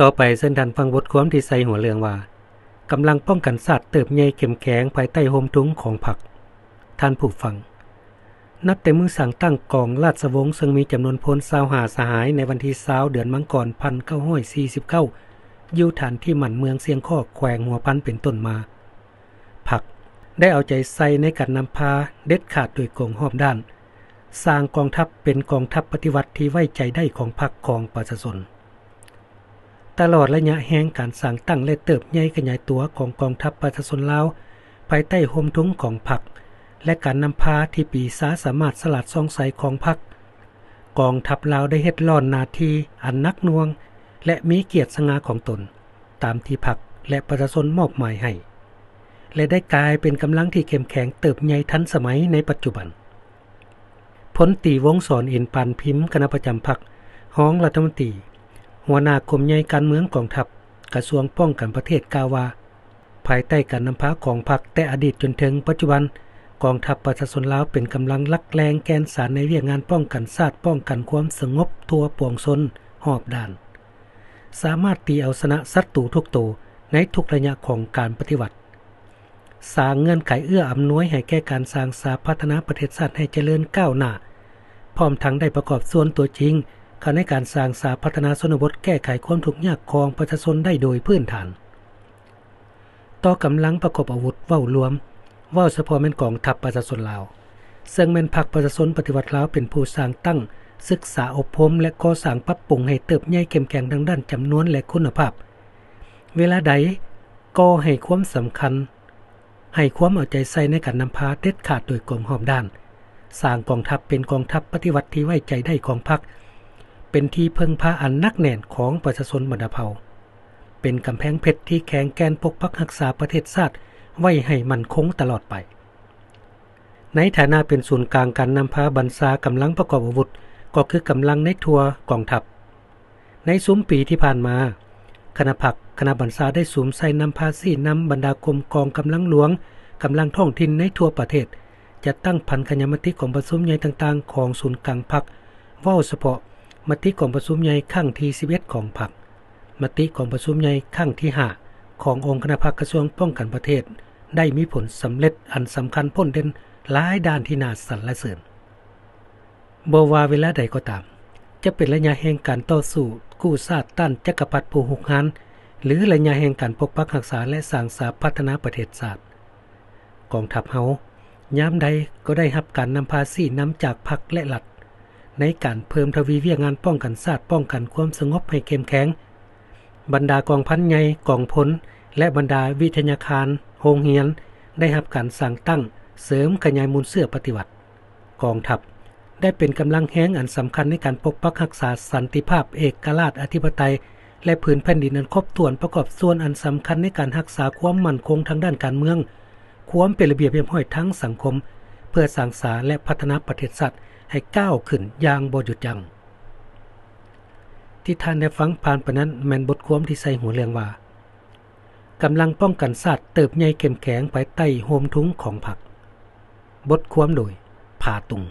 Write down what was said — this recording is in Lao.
ຕໍ່ໄປເຊີນທ່ານຟັງບົດຄວາມທີ່ໃສ່ຫົວເລື່ອງວ່າ ກຳລັງປ້ອງກັນຊາດເຕີບໃຫຍ່ເຂັ້ມແຂງພາຍໃຕ້ຮົ່ມທຸງຂອງພັກ. ທ່ານຜູ້ຟັງ, ນັບແຕ່ມື້ສ້າງຕັ້ງກອງລາຊະວົງ ເຊິ່ງມີຈຳນວນພົນຊາວຫ້າສະຫາຍ ໃນວັນທີຊາວ ເດືອນມັງກອນ ພັນເກົ້າຮ້ອຍສີ່ສິບເກົ້າ ຢູ່ຖານທີ່ໝັ້ນເມືອງຊຽງຄໍ້ ແຂວງຫົວພັນເປັນຕົ້ນມາ, ພັກໄດ້ເອົາໃຈໃສ່ໃນການນຳພາເດັດຂາດໂດຍກົງຮອບດ້ານ, ສ້າງກອງທັບເປັນກອງທັບປະຕິວັດທີ່ໄວ້ໃຈໄດ້ຂອງພັກຂອງປະຊາຊົນ. ຕະຫຼອດໄລຍະແຮງການສ້າງຕັ້ງ ແລະ ເຕີບໃຫຍ່ຂະຫຍາຍຕົວຂອງກອງທັບປະຊາຊົນລາວ ພາຍໃຕ້ຮົ່ມທຸງຂອງພັກ ແລະ ການນຳພາທີ່ປີຊາສາມາດສະຫຼາດສ່ອງໃສຂອງພັກ, ກອງທັບລາວໄດ້ເຮັດລ້ອນໜ້າທີ່ອັນໜັກໜ່ວງ ແລະ ມີກຽດສະຫງ່າຂອງຕົນ ຕາມທີ່ພັກ ແລະ ປະຊາຊົນມອບໝາຍໃຫ້ ແລະ ໄດ້ກາຍເປັນກຳລັງທີ່ເຂັ້ມແຂງເຕີບໃຫຍ່ທັນສະໄໝໃນປັດຈຸບັນ. ພົນຕີ ວົງສອນ ອິນປານພິມ ຄະນະປະຈຳພັກ, ຮອງລັດຖະມົນຕີ, ຫົວໜ້າກົມໃຫຍ່ການເມືອງກອງທັບ ກະຊວງປ້ອງກັນປະເທດ ກ່າວວ່າ ພາຍໃຕ້ການນຳພາຂອງພັກແຕ່ອະດີດຈົນເຖິງປັດຈຸບັນ, ກອງທັບປະຊາຊົນລາວເປັນກຳລັງຫຼັກແຫຼ່ງແກ່ນສານໃນວຽກງານປ້ອງກັນຊາດ, ປ້ອງກັນຄວາມສະຫງົບທົ່ວປວງຊົນຮອບດ້ານ, ສາມາດຕີເອົາຊະນະສັດຕູທຸກໂຕໃນທຸກໄລຍະຂອງການປະຕິວັດ, ສ້າງເງື່ອນໄຂເອື້ອອຳນວຍໃຫ້ແກ່ການສ້າງສາພັດທະນາປະເທດຊາດໃຫ້ຈະເລີນກ້າວໜ້າ, ພ້ອມທັງໄດ້ປະກອບສ່ວນຕົວຈິງເຂົ້າໃນການສ້າງສາພັດທະນາຊົນນະບົດ, ແກ້ໄຂຄວາມທຸກຍາກຂອງປະຊາຊົນໄດ້ໂດຍພື້ນຖານ. ຕໍ່ກຳລັງປະກອບອາວຸດເວົ້າລວມ, ເວົ້າສະເພາະແມ່ນກອງທັບປະຊາຊົນລາວ, ເຊິ່ງແມ່ນພັກປະຊາຊົນປະຕິວັດລາວເປັນຜູ້ສ້າງຕັ້ງ, ສຶກສາອົບຮົມ ແລະ ກໍ່ສ້າງປັບປຸງໃຫ້ເຕີບໃຫຍ່ເຂັ້ມແຂງທາງດ້ານຈຳນວນ ແລະ ຄຸນນະພາບ. ເວລາໃດກໍໃຫ້ຄວາມສຳຄັນ, ໃຫ້ຄວາມເອົາໃຈໃສ່ໃນການນຳພາເດັດຂາດໂດຍກົງຮອບດ້ານ, ສ້າງກອງທັບເປັນກອງທັບປະຕິວັດທີ່ໄວ້ໃຈໄດ້ຂອງພັກ, ເປັນທີ່ເພິ່ງພາອັນໜັກແໜ້ນຂອງປະຊາຊົນບັນດາເຜົ່າ, ເປັນກຳແພງເພັດທີ່ແຂງແກ່ນປົກປັກຮັກສາປະເທດຊາດໄວ້ໃຫ້ໝັ້ນຄົງຕະຫຼອດໄປ. ໃນຖານະເປັນສູນກາງການນຳພາບັນຊາກຳລັງປະກອບອາວຸດ, ກໍຄືກຳລັງໃນທົ່ວກອງທັບ. ໃນຊຸມປີທີ່ຜ່ານມາ, ຄະນະພັກ, ຄະນະບັນຊາໄດ້ສຸມໃສ່ນຳພາຊີ້ນຳບັນດາກົມກອງກຳລັງຫຼວງ, ກຳລັງທ້ອງຖິ່ນໃນທົ່ວປະເທດ, ຈັດຕັ້ງຜັນຂະຫຍາຍມະຕິກອງປະຊຸມໃຫຍ່ຕ່າງໆຂອງສູນກາງພັກ, ເວົ້າສະເພາະມະຕິກອງປະຊຸມໃຫຍ່ຄັ້ງທີສິບເອັດຂອງພັກ, ມະຕິກອງປະຊຸມໃຫຍ່ຄັ້ງທີຫ້າຂອງອົງຄະນະພັກກະຊວງປ້ອງກັນປະເທດ ໄດ້ມີຜົນສຳເລັດອັນສຳຄັນໂພດເດັ່ນຫຼາຍດ້ານທີ່ໜ້າສັນລະເສີນ. ບໍ່ວ່າເວລາໃດກໍຕາມ, ຈະເປັນໄລຍະແຫ່ງການຕໍ່ສູ້ກູ້ຊາດຕ້ານຈັກກະພັດຜູ້ຮຸກຮານ, ຫຼື ໄລຍະແຫ່ງການປົກປັກຮັກສາ ແລະ ສ້າງສາພັດທະນາປະເທດຊາດ, ກອງທັບເຮົາຍາມໃດກໍໄດ້ຮັບການນຳພາຊີ້ນຳຈາກພັກ ແລະ ລັດ ໃນການເພີ່ມທະວີວຽກງານປ້ອງກັນຊາດ, ປ້ອງກັນຄວາມສະຫງົບໃຫ້ເຂັ້ມແຂງ. ບັນດາກອງພັນໃຫຍ່, ກອງພົນ ແລະ ບັນດາວິທະຍາຄານ, ໂຮງຮຽນ ໄດ້ຮັບການສ້າງຕັ້ງ, ເສີມຂະຫຍາຍມູນເຊື້ອປະຕິວັດ. ກອງທັບໄດ້ເປັນກຳລັງແຮງອັນສຳຄັນໃນການປົກປັກຮັກສາສັນຕິພາບ, ເອກະລາດ, ອະທິປະໄຕ ແລະ ພື້ນແຜ່ນດິນອັນຄົບຖ້ວນ, ປະກອບສ່ວນອັນສຳຄັນໃນການຮັກສາຄວາມໝັ້ນຄົງທາງດ້ານການເມືອງ, ຄວາມເປັນລະບຽບຮຽບຮ້ອຍທາງສັງຄົມ, ເພື່ອສ້າງສາ ແລະ ພັດທະນາປະເທດຊາດໃຫ້ກ້າວຂຶ້ນຢ່າງບໍ່ຢຸດຢັ້ງ. ທີ່ທ່ານໄດ້ຟັງຜ່ານໄປນັ້ນແມ່ນບົດຄວາມທີ່ໃສ່ຫົວເລື່ອງວ່າ ກຳລັງປ້ອງກັນຊາດເຕີບໃຫຍ່ເຂັ້ມແຂງພາຍໃຕ້ຮົ່ມທຸງຂອງພັກ. ບົດຄວາມໂດຍ ຜາຕຸງ.